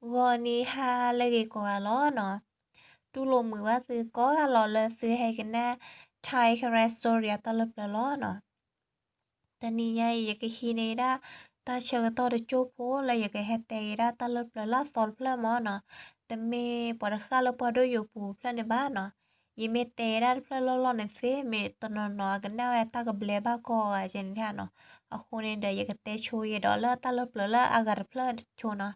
ဂီၤနံၤဟါလၢအဂ့ၤကိးဂၤလီၤနီၤ. တူၢ်လိာ်မုာ်ဘၣ်သုကိးဂၤလီၤလၢသုဟဲကနၣ် Thai Karen Story အတၢ်လၢပျၢၤလီၤနီၤ. တနံၤညါအံၤ ယကဟံးန့ၢ်ဒၣ် တၢ်ဆၢကတီၢ်တစိၢ်ဖိလၢယကဟဲတဲက့ၤဒၣ်တၢ်လၢပျၢၤလၢအသီတဖျၢၣ်မၢ်နီၤ. တမ့ၢ်ပှၤတဃၣ်လၢပှၢ်ဒိၣ်ယိာ်ပူၤတဖျၢၣ်န့ၣ်ဘၣ်နီၤ. ယမ့ၢ်တဲဒၣ်တဖျၢၣ်လီၢ်လီၢ်န့ၣ်သ့ မ့ၢ်တနီၤနီၤအကနၣ်ဝဲတၢ်ကဘျဲဘၣ်ကိးဂၤကဲန့ၣ်နီၤ. အဃိန့ၣ်ဒီး ယကတဲဆိယဲဒီးလၢတၢ်လၢပျၢၤလၢအဂၤတဖျၢၣ်တဆိနီၤ.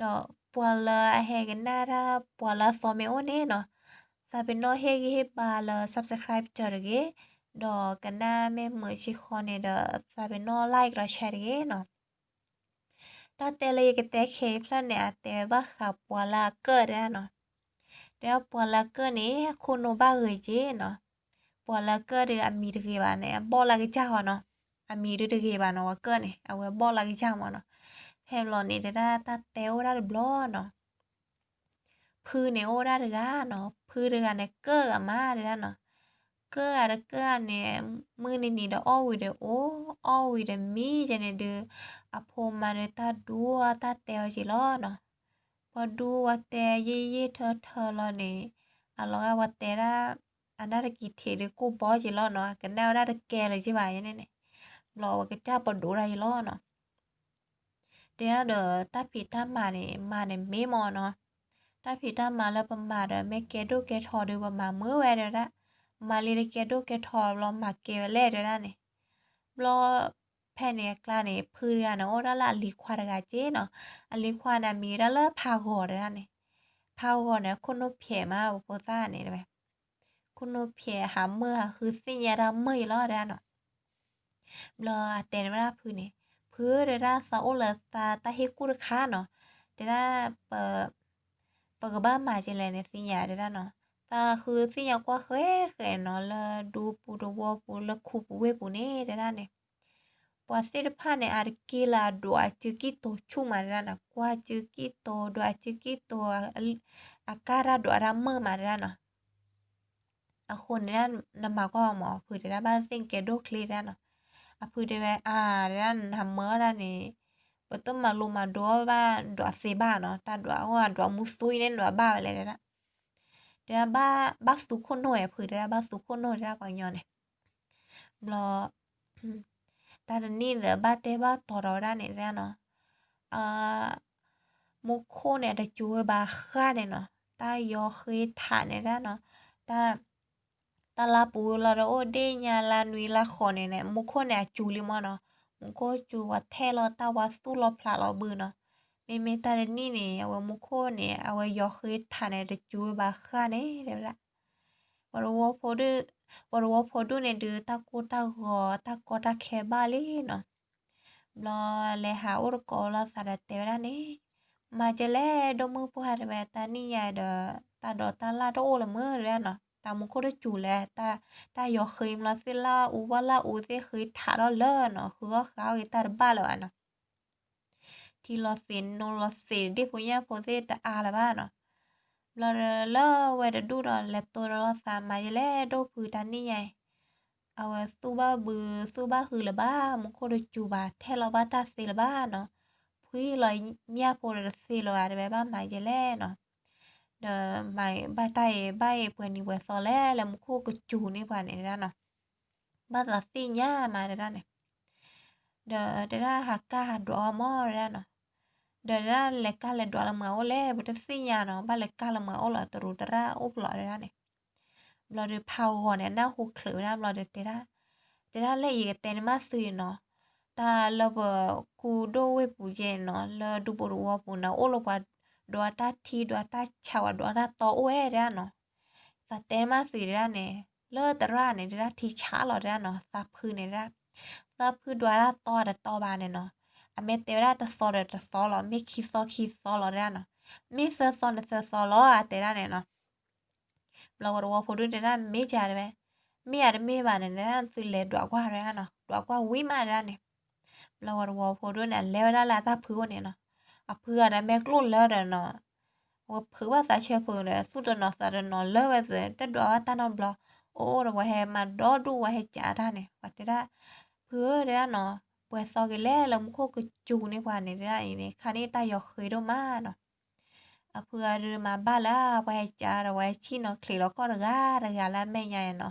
ဒီးပှၤလၢအဟဲကနၣ်တၢ် ပှၤလၢအသီမ့ၢ်အိၣ်န့ၣ်နီၤ, သးပ့ၤနီၣ်ဟ့ၣ်ဂံၢ်ဟ့ၣ်ဘါလၢ subscribe တၢ်တဂ့ၤ, ဒီးကနၣ်မ့ၢ်မုာ်ဆံဃီန့ၣ်ဒီး သးပ့ၤနီၣ် like ဒီး share တဂ့ၤနီၤ. တၢ်တဲလၢယကတဲခဲအံၤဖျၢၣ်န့ၣ် အတဲဘၣ်ဃးပှၤလၢအကၢၣ်တဲဒၣ်နီၤ. တဲဒၣ်ပှၤလၢအကၢၣ်န့ၣ် အခိၣ်နူာ်ဘၣ်ဂ့ၤက့နီၤ. ပှၤလၢအကၢၣ်ဒီးအမံၤတဂ့ၤဘၣ်န့ၣ် အဘီၣ်လၢကစၢ်ဃီနီၤ. အမံၤဒုတဂ့ၤဘၣ်နီၤ, ပှၤကၢၣ်န့ၣ် အဝဲဘီၣ်လၢကစၢ်မၢ်နီၤ. ဖဲဘျီန့ၣ် တဲဒၣ်တၢ်တဲအိၣ်ဒၣ်တဘျီနီၤ. ဖုန့ၣ်အိၣ်ဒၣ်တဂၤနီၤ, ဖုတဂၤန့ၣ် ကၢၣ်ဂၤမးတဲဒၣ်နီၤ. ကၢၣ်ဂၤတကၢၣ်ဂၤန့ၣ် မုၢ်နံၤနံၤဒီးအီၣ်ဝံၤဒီးအိၣ်, အီၣ်ဝံၤဒီးမံကဲန့ၣ်ဒုး, အဖိမါဒီးတၢ်ဒူတၢ်တဲအီၤက့လီၤနီၤ. ပှၤဒူပှၤတဲယံာ်ယံာ်ထၢထၢလီၤန့ၣ်, အလီၤဂာ်ပှၤတဲဒၣ်, အနၢ်တကံၤထံးဒုးကိၢ်ဘီက့လီၤနီၤ, အကနၣ်ဝဲဒၣ်တကဲလၢၤက့ဘၣ်ယဲန့ၣ်န့ၣ်, ဘျီဝဲကစၢ်ပဒိးဒၣ်ယလီၤနီၤ. တဲဒၣ်ဒီးတၢ်ဖံးတၢ်မၤန့ၣ် မၤန့ၣ်မ့ၢ်မၢ်နီၤ. တၢ်ဖံးတၢ်မၤလၢပမၤဒီး မ့ၢ်ကဲဒိၣ်ကဲထီဒုး ပမၤမုာ်ဝဲတဲဝဲဒၣ်. မၤလံတကဲဒိၣ်ကဲထီဘျီ မၤကဲဝဲလဲၣ်တဲဝဲဒၣ်န့ၣ်. ဘျီဖဲန့ၣ်အကျါန့ၣ် ဖုတဂၤန့ၣ် အိၣ်ဒၣ်လၢအလံၤခွါတဂၤက့နီၤ. အလံၤခွါန့ၣ် အမံၤဝဲဒၣ်လၢဖးဂီၤတဲဒၣ်န့ၣ်. ဖးဂီၤန့ၣ် အခိၣ်နူာ်ဖျဲးမး ပဖိသၣ်န့ၣ်တဲဝဲ. ခိၣ်နူာ်ဖျဲးဟးမုာ်ဟးဃုသ့ၣ်ညါတၢ်မုာ်ယလီၤတဲဒၣ်နီၤ. ဘျီအတဲန့ၣ်ဝဲဒၣ်ဖုန့ၣ်, ဖုဧၢတဲဒၣ် သးအိၣ်လၢသးတၢ်ဟ့ၣ်ကူၣ်တခါနီၤ. တဲဒၣ် ပကဘၣ်မၤကလဲၣ်န့ၣ်သ့ၣ်ညါတဲဒၣ်နီၤ. သးဃုသ့ၣ်ညါကွၢ်ဃဲဃဲနီၤ လၢဒူပူၤတဝီပူၤလၢခူပူၤဝ့ၢ်ပူၤန့ၣ်တဲဒၣ်န့ၣ်. ပှၤသ့ၣ်တဖၣ်န့ၣ် အါတက့ၢ်လၢအဒွးအစုကံၢ်တိၤဆူၣ်မးတဲဒၣ်နီၤ. ကွၢ်စုကံၢ်တိၤ ဒွးအစုကံၢ်တိၤ, အကၢ်တၢ်ဒွးတၢ်မုာ်မးတဲဒၣ်နီၤ. အဃိန့ၣ်ဒၣ် နမၤကွၢ်မး အဖုတဲဒၣ် ဘၣ်သ့ၣ်ကဲဒိၣ်ချ့တဲဒၣ်နီၤ. အဖုတဲဝဲ အါတဲဒၣ် နမၤအီၣ်ဒၣ်န့ၣ် ပတမၤလိမၤဒိးဘၣ်ဒွးသ့ဘၣ်နီၤ. တၢ်ဒွးအိၣ်အဒွးမူသူအံၤန့ၣ် နဘၣ်ဝဲလဲၣ်တဲဒၣ်. တဲဒၣ် ဘၣ်သူခိၣ်နူာ်ဝဲ အဖုတဲဒၣ် ဘၣ်သူခိၣ်နူာ်တဲဒၣ်ပှၤကညီန့ၣ်. ဘျီ တၢ်တနံၣ်ဒီး ဘၣ်တဲဘၣ်တီၤဒီးဝဲဒၣ်န့ၣ်တဲဒၣ်နီၤ. မူခိၣ်န့ၣ် တစူၤဝဲဘၣ်ဃၣ်န့ၣ်နီၤ, တၢ်ယီၤဃ့ထးန့ၣ်ဒၣ်နီၤ, တၢ် တၢ်လါပူၤလီၤဒီးအိၣ်ဒ့ၣ်ညါလါနွံလါဃိးန့ၣ်န့ၣ် မူခိၣ်န့ၣ်အစူၤလံမၢ်နီၤ, မူခိၣ်စူၤဝဲထဲလီၤတၢ်ဝဲသူၣ်လီၤဖျးလီၤဘုနီၤ, မ့မ့ၢ်တၢ်တနံၣ်န့ၣ် အဝဲမူခိၣ်န့ၣ် အဝဲယီၤဃ့ထးန့ၣ် တစူၤဝဲဘၣ်ဃၣ်န့ၣ်တဲဝဲဒၣ် ပှၤတဝီဖိဒူၣ်န့ၣ်ဒုး တၢ်ကိၢ်တၢ်ဂီၤ တၢ်ကီတၢ်ခဲဘၣ်လံနီၤ. ဘျီလဲၤဟးအိၣ်တကိးလီၤသးဒီးတဲဝဲဒၣ်န့ၣ်, မၤကလဲၣ်ဒိၣ်မုၢ်ပှၢ်တဲဝဲ တၢ်နံၣ်ညါဒီး တၢ်ဒိးတၢ်လၣ်တအိၣ်လၢၤမၢ်တဲဝဲနီၤ, တၢ်မူခိၣ်တစူၤလဲၣ်, တၢ်ယီၤဃ့မလီၤသ့ၣ်လၣ်အူဘၣ်လၣ်အူသ့ၣ်ဃ့ထးထီၣ်လၢာ်နီၤ, ဃုအီၣ်ဃုအီၣ်ဂ့ၤတၢ်တဘၣ်လၢၤဘၣ်နီၤ ထံလီၤသ့ၣ်နိလီၤသ့ၣ်ဒ့ၣ်ဖိညၣ်ဖိသ့ၣ်တအါလၢၤဘၣ်နီၤ. ဘျီဒီးလၢဝဲတဒူၣ်ဒီးလဲၤတိဒီးလီၤသးမၤယလဲၣ်ဒိၣ်ဖုတၢ်နံၣ်ညါအံၤ, အဝဲသူၣ်ဘၣ်ဘု သူၣ်ဘၣ်ဟုလၢၤဘၣ် မူခိၣ်တစူၤဘၣ် ထဲလီၤဘၣ်တၢ်သ့လၢၤဘၣ်နီၤ, ဖှံလီၤညၣ်ဖိဒီးတသ့လၢၤဘၣ် တဲဝဲဘၣ်မၤယလဲၣ်နီၤ. ဒီးမၤဘၣ်တၢ်အံၤ ဘၣ်အံၤပှဲၤနံၤပှဲၤသီလဲၣ် လၢမူခိၣ်ကစူၤန့ၢ်ပှၤန့ၣ်တဲဒၣ်နီၤ. ဘၣ်သးသ့ၣ်ညါမးတဲဒၣ်န့ၣ် ဒီးတဲဒၣ်ဟးကၢ်ဟးဒွးအီၤမၢ်တဲဒၣ်နီၤ. ဒီးတဲဒၣ်လဲၤကၢ်လဲၤဒွးလၢမုၢ်အအိၣ်လဲၣ် ပတသ့ၣ်ညါနီၤ ဘၣ်လဲၤကၢ်လၢမုၢ်အအိၣ်လီၤ တရူးတရၣ်အိၣ်ဖျိးတဲဒၣ်န့ၣ်. ဘျီဒီးဖးဂီၤန့ၣ် အနၢ်ဟူချုးဝဲဒၣ်ဘျီဒီးတဲဒၣ်, တဲဒၣ်လၢယကတဲန့ၢ်မးသုနီၤ, တၢ်လၢပကူဒိၣ်ဝ့ၢ်ပူၤယဲနီၤ လၢဒူပူၤတဝီပူၤန့ၣ် အိၣ်လၢပှၤဒွးတၢ်ထံဒွးတၢ်ဆးဝဲဒွးတၢ်တီအိၣ်ဝဲတဲဒၣ်နီၤ. သးတဲန့ၢ်မးသုတဲဒၣ်န့ၣ်, လၢတရၣ်န့ၣ် တဲဒၣ်ထံဆးလီၤတဲဒၣ်နီၤ သးဖုန့ၣ်တဲဒၣ်, သးဖုဒွးတၢ်တီတတီဘၣ်န့ၣ်နီၤ, အမ့ၢ်တဲဝဲဒၣ်တသီဒီးတသီလီၤ မ့ၢ်ခံသီခံသီလီၤတဲဒၣ်နီၤ, မ့ၢ်သၢသီန့ၣ်သၢသီလီၤအတဲဒၣ်န့ၣ်နီၤ. ဘျီပှၤတဝီဖိဒူၣ်တဲဒၣ်မ့ၢ်ကါတဲဝဲ, မ့ၢ်အတမ့ၢ်ဘၣ်န့ၣ် သုလဲၤဒွးကွၢ်တဲဒၣ်နီၤ ဒွးကွၢ်ဝံၤမးတဲဒၣ်န့ၣ်. ဘျီပှၤတဝီဖိဒူၣ်န့ၣ် အလဲၤဝဲဒၣ်လၢအတၢ်ဖုအိၣ်န့ၣ်နီၤ, အဖုဂၤဒီးမဲာ်ကျိၣ်လၢဒီးနီၤ, အဝဲဖုးဘၣ်သးဆၢဖုးဒီး သူၣ်တနီၤသးတနီၤလၢဝဲသ့ တဒွးဝဲတၢ်နီတဘျီ, အိၣ်အိၣ်ဒီးပှၤဟဲမၤဒီဒူၣ်ဝဲဟဲကးတၢ်န့ၣ် ပှၤတဲဒၣ်, ဖုဧၢတဲဒၣ်နီၤ ပှဲၤသီက့ၤလဲၤလၢမူခိၣ်ကစူၤန့ၢ်ပှၤန့ၣ်ဒၣ်အံၤန့ၣ် ခါန့ၣ်တၢ်ယီၤဃ့ဒိၣ်မးနီၤ. အဖုအီၤဒုးမၤဘၣ်လၢ ပှၤဟဲကးဒီး ပှၤဟဲဆံၣ်နီၤချံးလီၤကီၢ်တဂၤတဂၤလၢအမဲာ်ညါန့ၣ်နီၤ,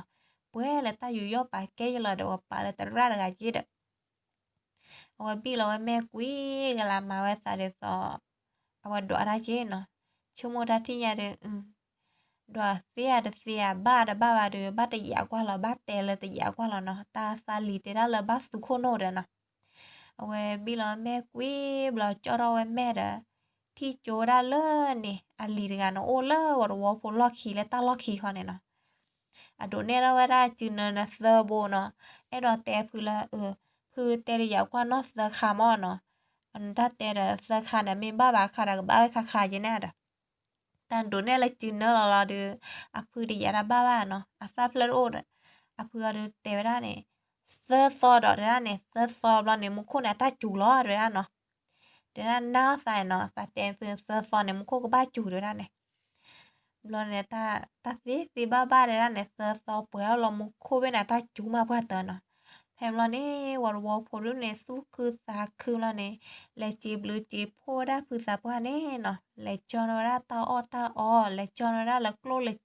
ပှဲၤလၢတၢ်ယူးယီၣ်ပာ်ကဲယလီၤဒီး ပှၤပာ်လၢတရၣ်တဂၤက့ဒီး အဝဲဘံၣ်လီၤဝဲမဲာ်ကွံာ်ကလးမၤဝဲသးဒ်သိး အဝဲဒွးတၢ်က့နီၤ, ဆိကမိၣ်တၢ်ထံၣ်ညါဒီး ဒွးသ့ဧါတသ့ဧါ ဘၣ်တဘၣ်ဘၣ်ဒီး ဘၣ်တယာ်ကွၢ်လီၤ ဘၣ်တဲလၢတယာ်ကွၢ်လီၤနီၤ, တၢ်သးလံၤတဲဒၣ်လၢဘၣ်သူခိၣ်နိၣ်ဒီးနီၤ, အဝဲဘံၣ်လီၤမဲာ်ကွံာ်ဘျီကၠီၣ်ထီၣ်ဝဲမဲာ်ဒီး ထံၣ်ကၠိဝဲဒၣ်လၢန့ၣ် အလံၤတဂၤန့ၣ် အိၣ်လၢဝီၤတဝီဖိလီၢ်ခံလၢတၢ်လီၢ်ခံဃီန့ၣ်နီၤ အဒိးနဲၣ်ထီၣ်ဝဲဒၣ်စုနၢနသၢဘိနီၤ, အဲၣ်ဒိးတဲဖုလၢ ဖုတဲတယာ်ကွၢ်နီၣ်သၢခါမၢ်နီၤ, နတၢ်တဲဒီးသၢခါန့ၣ် မ့ၢ်ဘၣ်ဘၣ်ခါဒီးကဘၣ်ဝဲခါခါက့န့ၣ်ဒီး တၢ်ဒိးနဲၣ်လၢစုနၢလီၤလီၤဒီး အဖုတယာ်တၢ်ဘၣ်ဘၣ်နီၤ, အသၣ်ဖျၢၣ်တအိၣ်ဒီး အဖုအီၤဒုးတဲဝဲဒၣ်န့ၣ် သၢသီဒီးတဲဒၣ်န့ၣ် သၢသီဘျီန့ၣ် မူခိၣ်န့ၣ်အတၢ်စူၤလီၤတဲဝဲဒၣ်နီၤ, တဲဒၣ်နၢ်အီၣ်သးနီၤ သးတဲသုသၢသီန့ၣ် မူခိၣ်ကဘၣ်စူၤတဲဝဲဒၣ်န့ၣ် ဘျီန့ၣ် တၢ်သ့သ့ဘၣ်ဘၣ်တဲဒၣ်န့ၣ် သၢသီပှဲၤအီၣ်လီၤမူခိၣ်ဘ့ၣ်န့ၣ် တၢ်စူၤမးပှၢ်တၢၢ်နီၤ, ဖဲဘျီန့ၣ် ဝီၤတဝီဖိဒုန့ၣ် သူၣ်ခုသးခုဘျီန့ၣ် လဲၤစံးဘျုးစံးဖှိၣ်ဝဲဒၣ်ဖုသးပှၢ်န့ၣ်နီၤ, လဲၤကၠီၣ်ထီၣ်ဝဲဒၣ်တၢ်အီၣ်တၢ်အီ လဲၤကၠီၣ်ထီၣ်ဝဲဒၣ်လၢကျိၣ်လၢစ့လၢ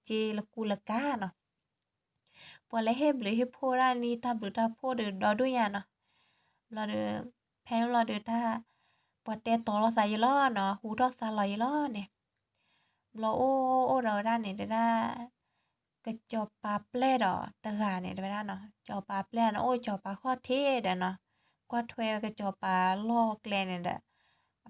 ကူလၢကၤနီၤ ပှၤလၢဟ့ၣ်ဘျုးဟ့ၣ်ဖှိၣ်ဒၣ်န့ၣ် တၢ်ဘျုးတၢ်ဖှိၣ်ဒီးဒီဒိၣ်ညါနီၤ, ဘျီဒီး ဖဲန့ၣ်ဘျီဒီးတၢ် ပှၤတဲတီၤလိာ်သးယလီၤနီၤ ဟူထီၣ်သါလီၤယလီၤန့ၣ်, ဘျီအိၣ်အိၣ်ဒီးဝဲဒၣ်န့ၣ် တဲဒၣ် ကစီၤပၤပျဲၢ်ဒီးတဂၤန့ၣ် တဲဝဲဒၣ်နီၤ, စီၤပၤပျဲၢ်န့ၣ် အိၣ်ကစီၤပၤခီၣ်ထံးဒီးနီၤ, ကွၢ်ထွဲဝဲကစီၤပၤလီၢ်ကျဲန့ၣ်ဒီး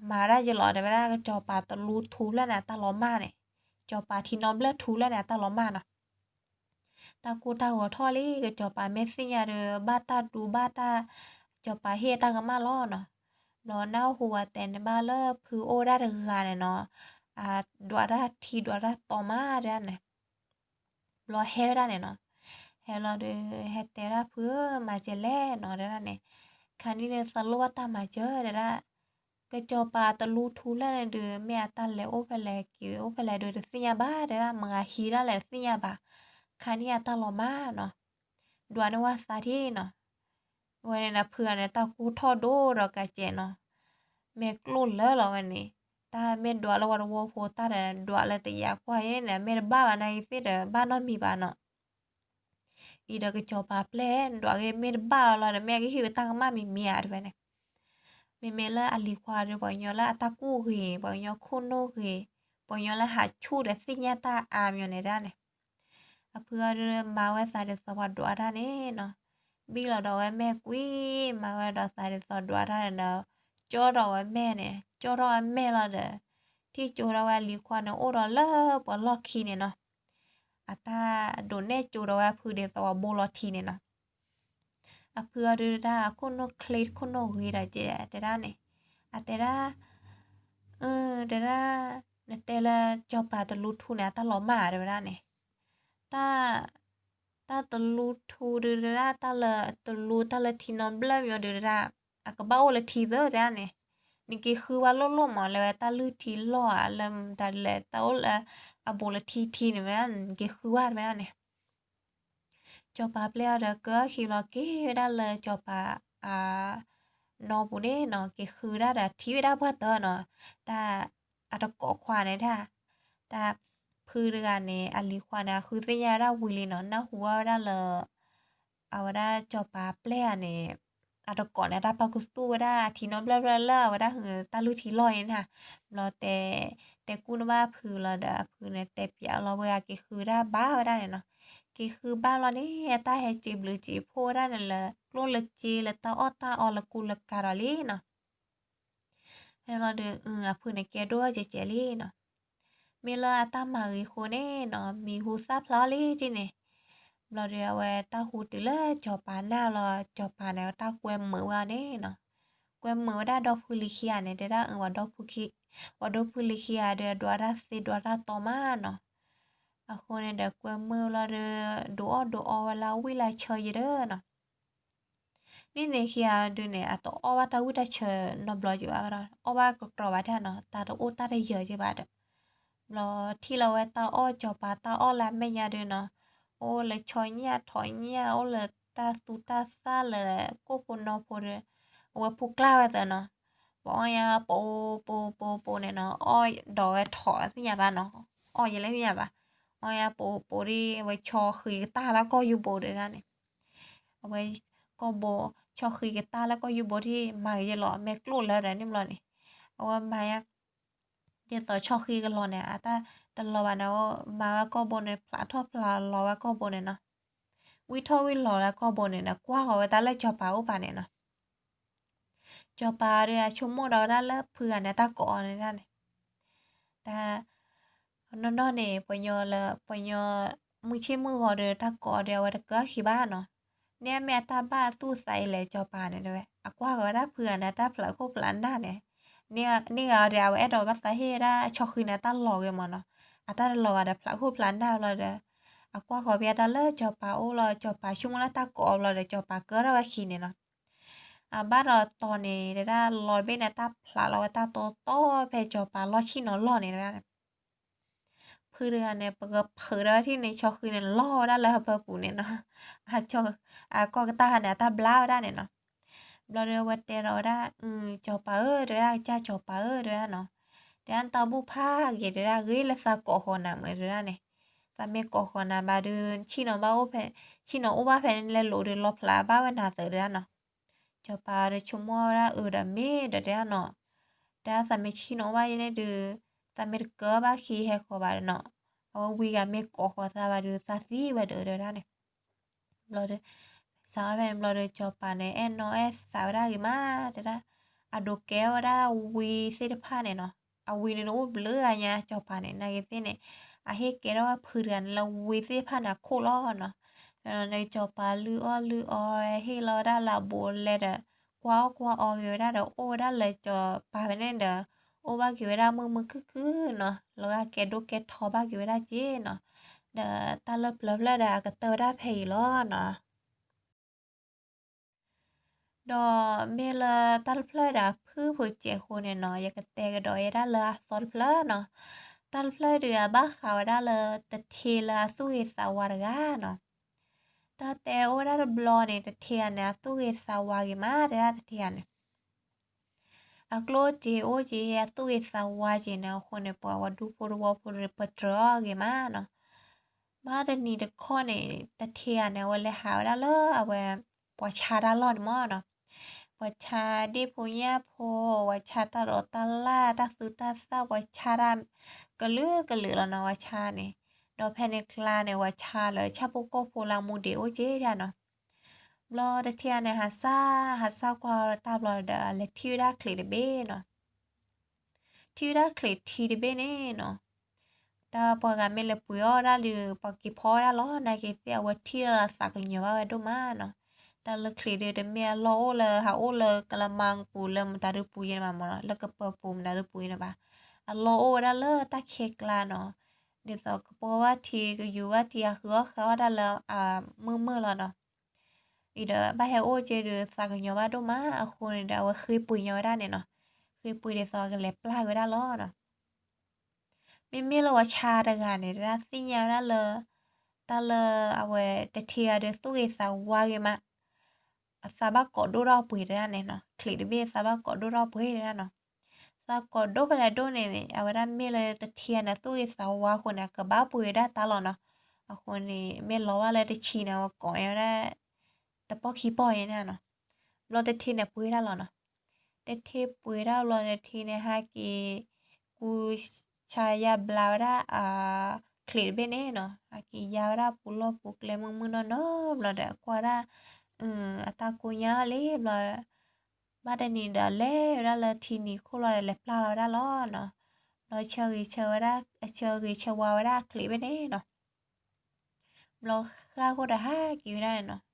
မၤဒၣ်ယလီၤ တဲဝဲဒၣ် ကစီၤပၤတလူထူဖျၢၣ်န့ၣ် အတၢ်လီၤမၢ်န့ၣ်, စီၤပၤထံနီဘျၢၣ်ထူဖျၢၣ်န့ၣ် အတၢ်လီၤမၢ်နီၤ တၢ်ကိၢ်တၢ်ဂီၤထီၣ်လံ ကစီၤပၤမ့ၢ်သ့ၣ်ညါဒီး ဘၣ်တၢ်ဒူဘၣ်တၢ် စီၤပၤဟ့ၣ်တၢ်ကမၣ်လီၤနီၤ, ဘျီနၢ်ဟူဝဲတဲန့ၣ်ဘၣ်လၢဖုအိၣ်ဝဲဒၣ်တဂၤန့ၣ်နီၤ, အဒွးတၢ်ထံဒွးတၢ်တီၤမးတဲဒၣ်န့ၣ်, ဘျီဟဲဝဲဒၣ်န့ၣ်နီၤ, ဟဲလီၤဒီး ဟဲတဲဒၣ်ဖုဧၢ မၤစၢၤလဲၣ်နီၤတဲဒၣ်န့ၣ်, ခါန့ၣ်န့ၣ်သးလိၣ်ဘၣ်တၢ်မၤစၢၤတဲဒၣ် ကစီၤပၤတလူထူဖျၢၣ်န့ၣ်ဒီး မ့ၢ်အတၢ်လဲၤအိၣ်ဖဲလဲၣ်က့ၤအိၣ်ဖဲလဲၣ်ဒီးတသ့ၣ်ညါဘၣ်တဲဒၣ် မၤဟံးဒၣ်လဲာ်တသ့ၣ်ညါဘၣ်, ခါန့ၣ်အတၢ်လီၤမၢ်နီၤ, ဒွးန့ၢ်ဝဲသးထံနီၤ, ဝဲန့ၣ်ဒီးဖုဂၤန့ၣ် တၢ်ကိၢ်ထီၣ်ဒိၣ်ဒီးကးစဲးနီၤ, မ့ၢ်ကျိၣ်လၢလီၤဝဲန့ၣ်, တၢ်မ့ၢ်ဒွးလၢဝဲတဝီဖိတၢ်ဒီး ဒွးလၢတယာ်ကွၢ်အံၤန့ၣ် မ့ၢ်တဘၣ်ဘၣ်နာ်က့ၤသ့ၣ်ဒီး ဘၣ်နီတမံၤဘၣ်နီၤ အံၤဒီးကစီၤပၤပျဲၢ် နဒွးက့ၤမ့ၢ်တဘၣ်အီၤလီၤဒီး မ့ၢ်အကဟ့ၣ်ဝဲတၢ်ကမၣ်မံၤမံၤဧါတဲဝဲန့ၣ်, မ့မ့ၢ်လၢအလံၤခွါဒီး ပှၤကညီလၢအတၢ်ကူၣ်ဂ့ၤ ပှၤကညီခိၣ်နူာ်ဂ့ၤ, ပှၤကညီလၢဟးဆူၣ်ဒီးသ့ၣ်ညါတၢ်အါမညီန့ၣ်ဒၣ်န့ၣ်, အဖုအီၤဒီးမၤဝဲသးဒ်သိးပှၤဒွးတၢ်န့ၣ်နီၤ, ဘံၣ်လီၤဒီးဝဲမဲာ်ကွံာ် မၤဝဲဒီးသးဒ်သိးဒွးတၢ်န့ၣ်ဒီး ကၠီထီၣ်ဝဲမဲာ်န့ၣ် ကၠီထီၣ်ဝဲမဲာ်လီၤဒီး ထံၣ်ကၠိဒီးဝဲအလံၤခွါန့ၣ် အိၣ်ဒီးလၢပှၤလီၢ်ခံန့ၣ်နီၤ, အတၢ်ဒိးနဲၣ်ကၠိဒီးဝဲအဖုဒ်သိးပှၤဘိလီၤထံန့ၣ်နီၤ, အဖုအီၤဒုးတၢ်အခိၣ်နူာ်ချ့တခိၣ်နူာ်ဂ့ၤဒီးကဲတဲဒၣ်န့ၣ်, အတဲဒၣ် တဲဒၣ် နတဲလၢစီၤပၤတလူထူန့ၣ် အတၢ်လီၤမၢ်တဲဝဲဒၣ်န့ၣ်, တၢ် တၢ်တလူထူဒုးတဲဒၣ် တၢ်လၢတလူ တၢ်လၢထံနီဘျၢၣ်မညီဒုးတဲဒၣ် အကဘၣ်အိၣ်လၢထံသၢတဲဒၣ်န့ၣ်, နက့ၤဃုဝဲလိၣ်လိၣ်မး လၢဝဲတၢ်လုၢ်ထံလီၢ်ဧါ လၢမတၤဒ်လဲၣ် တၢ်အိၣ်လၢအဘူးလၢထံထံန့ၣ်ဝဲဒၣ် နက့ၤဃုဝဲတဲဝဲဒၣ်န့ၣ် စီၤပၤပျဲၢ်အီၤဒီး ကၢအီၣ်ခံဘျီက့ၤဝဲဒၣ်လၢစီၤပၤ အ နီၢ်ပူၤန့ၣ်နီၤ က့ၤဃုဒၣ်ဒီးထံၣ်ဝဲဒၣ်ပှၢ်တၢၢ်နီၤ, တၢ် အတကိးခွါန့ၣ်ဒၣ်, တၢ်ဖုတဂၤန့ၣ် အလံၤခွါန့ၣ် အဃုသ့ၣ်ညါဝဲဒၣ်ဝံၤလံနီၤ နၢ်ဟူဘၣ်ဝဲဒၣ်လၢ အဝဲဒၣ်စီၤပၤပျဲၢ်ဧါန့ၣ် အတကိးန့ၣ် တၢ်ပာ်ခူသူၣ်ဝဲဒၣ်အထံနီတဘျၢၣ်ဘျၢၣ်လၢအဝဲဒၣ်ဟုတၢ်လုၢ်ထံလီၢ်အံၤန့ၣ်, ဘျီတဲ တဲကူၣ်န့ၢ်ဘၣ်ဖုလီၤဒီး အဖုန့ၣ် တဲပျးလီၤဝဲအက့ၤဃုဒၣ်ဘၣ်ဝဲဒၣ်န့ၣ်နီၤ, က့ၤဃုဘၣ်လီၤန့ၣ် အတၢ်ဟဲစံးဘျုးစံးဖှိၣ်ဝဲဒၣ်န့ၣ်လၢ ကျိၣ်လၢစ့လၢတၢ်အီၣ်တၢ်အီလၢကူလၢကၤဒီးလံနီၤ ဖဲလီၤဒီး အဖုန့ၣ် ကဲဒိၣ်ကဲကဲလံနီၤ, မ့ၢ်လၢအတၢ်မၤဂ့ၤအဃိန့ၣ်နီၤ မံၤဟူသၣ်ဖျါလံဒ်န့ၣ်, ဘျီဒီးအဝဲတၢ်ဟူတုၤလၢစီၤပၤနၢ်လီၤ စီၤပၤန့ၣ် တၢ်ကွဲမုာ်ဝဲအီၤန့ၣ်နီၤ, ကွဲမုာ်ဝဲဒၣ်ဒီဖုလံၤခံဂၤန့ၣ် တဲဒၣ်အဝဲဒီဖုခံ ပှၤဒီဖုလံၤခံဂၤဒီး ဒွးတၢ်သ့ဒွးတၢ်တီၤမးနီၤ, အဃိန့ၣ်ဒီးကွဲမုာ်လီၤဒီး ဒိးအီၣ်ဒိးအီဝဲလၢအဝံၣ်လၢအဆၢယဲဒီးနီၤ န့ၣ်န့ၣ်ခံဂၤဒုးန့ၣ် အတအီၣ်ဘၣ်တၢ်ဝံၣ်တၢ်ဆၢနီတဘျီက့ၤဘၣ်ဒီး အီၣ်ဘၣ်ကကြီဘၣ်ဒၣ်နီၤ တၢ်တအိၣ်တၢ်တယၢၤက့ၤဘၣ်ဒီး, ဘျီထံၣ်လီၤဝဲတၢ်အီၣ်စီၤပၤတၢ်အီၣ်လၢအမဲာ်ညါဒုးနီၤ, အိၣ်လၢဆီညၣ်ထိးညၣ် အိၣ်လၢတၢ်သူတၢ်သၣ်လၢကိၣ်ဖိနီဖိဒီး, အဝဲပူၤကျၢ်ဝဲသၢနီၤ, ပှၤအီၣ်ညါပိပိပိပိန့ၣ်နီၤ, အီၣ်ဒီးဝဲထီၣ်သ့ၣ်ညါဘၣ်နီၤ, အီၣ်ယဲလဲၣ်သ့ၣ်ညါဘၣ်, အီၣ်ညါပိပိဒ် အဝဲဆီဃံကတၢ်လၢကီၢ်ယူဘိတဒၣ်န့ၣ်, အဝဲကီၢ်ဘိ ဆီဃံကတၢ်လၢကီၢ်ယူဘိထံၣ် မၤကယဲလီၤ မဲာ်ကျိၣ်လၢဒီးန့ၣ်ဘျီန့ၣ်, အဝဲမၤညါ ဒ်သိးဆီဃံကလီၤန့ၣ် အတၢ်တလီၤဘၣ်န့ၣ် မၤဝဲကီၢ်ဘိန့ၣ် ဖျးထီၣ်ဖျးလီၤဝဲကီၢ်ဘိန့ၣ်နီၤ, ဝံၣ်ထီၣ်ဝံၣ်လီၤဝဲကီၢ်ဘိန့ၣ်ဒီး ကွၢ်ဃီၤဝဲတၢ်လၢစီၤပၤအိၣ်ပာ်န့ၣ်နီၤ, စီၤပၤဒီးအဆိကမိၣ်ဒီးဝဲဒၣ်လၢဖုဂၤန့ၣ် တၢ်ကိးအီၤန့ၣ်ဒၣ်န့ၣ်, တၢ် နီၢ်နီၢ်န့ၣ် ပှၤညီလၢ ပှၤညီ မုၢ်ဆ့ၣ်မုၢ်ဂီၤဒီးတၢ်ကိးအီၤဒီး အဝဲတကၢၢ်ခံဘၣ်နီၤ, န့ၣ်မ့ၢ်အတၢ်ဘၣ်သူၣ်သးအံၤလဲၣ် စီၤပၤန့ၣ်တဲဝဲ, အကွၢ်ဃီၤဝဲဒၣ်ဖုဂၤန့ၣ် တၢ်ဖျးခိၣ်ဖျးနၢ်န့ၣ်, န့ၢ်ဂၤဒီး အဝဲအဲၣ်ဒိးဘၣ်သးဟ့ၣ်ဝဲဒၣ်ဆီဃံန့ၣ် တၢ်လီၤဂ့ၤမးနီၤ, အတၢ်တလီၤဘၣ်ဒီး ဖျးခိၣ်ဖျးနၢ်ဘျီဒီး အကွၢ်ဃီၤဖဲတၢ်လၢစီၤပၤအိၣ်လီၤ စီၤပၤဆိကမိၣ်လၢတၢ်ကိးအီၤဘျီဒီး စီၤပၤကၢၢ်ထီၣ်ဝဲခံန့ၣ်နီၤ, အဘၣ်ဒီးတီၤန့ၣ် တဒၣ်လီၤတဘ့ၣ်န့ၣ် တၢ်ဖျးလီၤဝဲတၢ်တီတီဖဲစီၤပၤလီၢ်ဆ့ၣ်နီၤလီၢ်န့ၣ်တဒၣ်န့ၣ် ဖုတဂၤန့ၣ် ပကဖုးဒီးဝဲထံၣ်န့ၣ် ဆီဃံန့ၣ်လီၤဝဲဒၣ်လၢဟၢဖၢပူၤန့ၣ်နီၤ, အကီၢ်ကတၢၢ်န့ၣ် အတၢ်ဘျါဝဲဒၣ်န့ၣ်နီၤ, ဘျီဒီးအဝဲတဲဒီးဝဲဒၣ်, စီၤပၤဧၢ တဲဝဲဒၣ် ကစၢ်စီၤပၤဧၢ တဲဝဲဒၣ်နီၤ, တဲဒၣ်နတၢ်ဘူၣ်ဖးဂ့ၤ တဲဒၣ်ဂ့ၤလၢသးကိးဃီၤနၤမ့ၢ်တဲဒၣ်န့ၣ်, သးမ့ၢ်ကိးဃီၤနၤဘၣ်ဒီး ဆ့ၣ်နီၤဘၣ်အိၣ်ဖဲ, ဆ့ၣ်နီၤအိၣ်ဘၣ်ဖဲန့ၣ်လဲၤလိာ်ဒီးလီၤဖျးဘၣ်ဝဲနၤသၢတဲဒၣ်နီၤ, စီၤပၤဒီးဆိကမိၣ်ဝဲဒၣ်အၢဒီးမ့ၢ်ဒီးတဲဒၣ်နီၤ, တဲဒၣ်သးမ့ၢ်ဆ့ၣ်နီၤအိၣ်ဘၣ်ယဲန့ၣ်ဒုး, သးမ့ၢ်တကၢဘၣ်ခံဟဲဃီၤဘၣ်ဒီးနီၤ, အဝဲဝံၤဂၤမ့ၢ်ကိးဃီၤသးဘၣ်ဒီး သးသံဝဲဒီးတဲဒၣ်န့ၣ် ဘျီဒီး, စးဝဲဖဲန့ၣ်ဘျီဒီး စီၤပၤန့ၣ် အဲၣ်နီၣ်အဲၣ်သးဝဲဒၣ်ဂ့ၤမး တဲဒၣ်, အဒိးကဲထီၣ်ဝဲဒၣ်ဝံသ့ၣ်တဖၣ်န့ၣ်နီၤ, အဝံန့ၣ်အိၣ်ဘျုးဂၤညါ စီၤပၤန့ၣ် နာ်က့သ့ၣ်န့ၣ်, အဟ့ၣ်ကဲထီၣ်ဝဲဖုတဂၤန့ၣ်လၢဝံသ့ၣ်တဖၣ်န့ၣ်အခိၣ်လီၤနီၤ, ဒီးစီၤပၤလုၢ်အီၣ်လုၢ်အီ ဟ့ၣ်လီၤဝဲဒၣ်လၢအဘူးအလဲဒီး, ကွၢ်အီၣ်ကွၢ်အီက့ၤဝဲဒၣ်ဒီး အိၣ်ဝဲဒၣ်လၢစီၤပၤဖဲန့ၣ်ဒီး, အိၣ်ဘၣ်က့ၤဝဲဒၣ်မုာ်မုာ်ခုၣ်ခုၣ်နီၤ, လီၤဂာ်ကဲဒိၣ်ကဲထီဘၣ်က့ၤဝဲဒၣ်က့နီၤ, ဒီးတၢ်လၢပျၢၤဖျၢၣ်ဒီး အကတၢၢ်ဝဲဒၣ်ဖဲအံၤလီၤနီၤ. ဒီးမ့ၢ်လၢတၢ်တဖျၢၣ်ဒီးအဖုၣ်ဖုၣ်စဲးဃိန့ၣ်နီၤ, ယကတဲကဒီးယဲဒၣ်လၢအသီတဖျၢၣ်နီၤ, တၢ်တဖျၢၣ်ဒီးအဘၣ်ဃးဝဲဒၣ်လၢတထ့လၢအသူၣ်ဂ့ၤသးဝါတဂၤနီၤ, တၢ်တဲအိၣ်ဝဲဒၣ်တဘျီန့ၣ် တထ့ဂၤန့ၣ် အသူၣ်ဂ့ၤသးဝါဂ့ၤမး တဲဒၣ်တထ့ဂၤန့ၣ် အကျိၣ်စ့အိၣ်က့ အသူၣ်ဂ့ၤသးဝါက့န့ၣ် အဃိန့ၣ် ပှၤဝဲဒူဖိတဝီဖိန့ၣ် ပတြၢၤအီၤဂ့ၤမးနီၤ. မ့ၢ်တနံၤတခီန့ၣ် တထ့ဂၤန့ၣ် အဝဲလဲၤဟးဝဲဒၣ်လၢအဝဲ ပှၤဆါတၢ်လီၢ်န့ၣ်မးနီၤ. ပှၤဆါဒ့ၣ်ဖိညၣ်ဖိ, ပှၤဆါတၢ်ဒိးတၢ်လၣ် တၢ်သူတၢ်သၣ် ပှၤဆါတၢ်ကလုာ်ကလုာ်လီၤနီၤ ပှၤဆါန့ၣ်. ဒီးဖဲန့ၣ်ကျါန့ၣ် ပှၤဆါလၢဆၣ်ဖိကီၢ်ဖိလၢအမူဒံးအိၣ်က့ဒၣ်နီၤ. ဘျီတထ့ဂၤန့ၣ် ဟးစၢ် ဟးစၢ်ကွၢ်တၢ်ဘျီဒီး အလဲၤထံၣ်ဝဲဒၣ်ချံးတဘ့ၣ်နီၤ. ထံၣ်ဝဲဒၣ်ချံးထံတဘ့ၣ်န့ၣ်နီၤ. တၢ်ပှၤဂၤမ့ၢ်လဲၤပှ့ၤအီၣ်ဒၣ်ဒီး ပှၤက့ၤဖီဝဲဒၣ်လီၤ. နာ်က့သ့ၣ် အဝဲထံၣ်လီၤသးကညီၤဘၣ်ဝဲဒိၣ်မးနီၤ. တၢ်လၢချံးဒီး တမ့ၢ်အလီၢ်အိၣ်လၢ ဟးအိၣ်လၢကလမါပူၤလၢမတၤဒုပူၤယဲန့ၣ်ဘၣ်မးနီၤ, လၢကပၢၤပူၤမတၤဒုပူၤယဲန့ၣ်ဘၣ်. အလီၢ်အိၣ်ဝဲဒၣ်လၢတၢ်ခဲကျါနီၤ. ဒ်သိးကပီၤဘၣ်ထံ ကယူၤဘၣ်ထံ အဃုအီၣ်ဃုအီၣ်ဒၣ်လၢအမုာ်မုာ်လီၤနီၤ. အံၤဒီးဘၣ်ဟဲအိၣ်က့ဒီး သးကညီၤဘၣ်ဒိၣ်မး အဃိန့ၣ်ဒီး အဝဲဃ့ပှ့ၤညီဝဲဒၣ်န့ၣ်နီၤ. ဃ့ပှ့ၤဒ်သိးကလဲၤပျၢ်က့ၤဝဲဒၣ်လီၤနီၤ. မ့မ့ၢ်လၢပှၤဆါတဂၤန့ၣ် တၢ်သ့ၣ်ညါဝဲဒၣ်လၢ တၢ်လၢအဝဲတထ့ဂၤဒီးသူၣ်ဂ့ၤသးဝါဂ့ၤမး အသးဘၣ်ကိးဒိၣ်ထီၣ်ပှ့ၤတဒၣ်န့ၣ်နီၤ. ချံးတဘ့ၣ်သးဘၣ်ကိးဒိၣ်ထီၣ်ပှ့ၤတဒၣ်နီၤ. သးကိးဒိၣ်ဖဲလဲၣ်ဒိၣ်န့ၣ် အဝဲဒၣ်မ့ၢ်လၢတထ့ဂၤန့ၣ် သူၣ်ဂ့ၤသးဝါအဃိန့ၣ် အကဘၣ်ပှ့ၤဝဲဒၣ်တၢ်လီၤနီၤ. အဃိန့ၣ် မ့ၢ်လီၤဘၣ်လၢတဆံန့ၣ် အဝဲကိးဝဲဒၣ် တပီၢ်ခံပီၢ်ယဲန့ၣ်နီၤ. ဘျီတထ့န့ၣ်ပှ့ၤဒၣ်လီၤနီၤ. တထ့ပှ့ၤဒၣ်ဘျီတထ့န့ၣ် ဟဲက့ၤ ကူဆါယါဘျါဝဲဒၣ် ချံးတဘ့ၣ်န့ၣ်နီၤ. ဟဲက့ၤယါဝဲဒၣ်ပူၤလီၢ်ပူၤကျဲမုၢ်မုၢ်နီၢ်နီၢ်ဘျီဒီး ကွၢ်ဒၣ် အတၢ်ကိညါလံဘျီ ဘၣ်တနံၤဒီးလဲၤဝဲဒၣ်လၢထံနံၤခိၣ်လီၤဒီး လဲၤပျၢ်လီၤဝဲဒၣ်လီၤနီၤ. ဘျီဆၢဂ့ၤဆၢဝါဝဲဒၣ် ဆၢဂ့ၤဆၢဝါဝဲဒၣ်အချံးဘ့ၣ်န့ၣ်နီၤ. ဘျီဃၣ်ဃိဒီးဟဲက့ၤဝဲဒၣ်န့ၣ်နီၤ.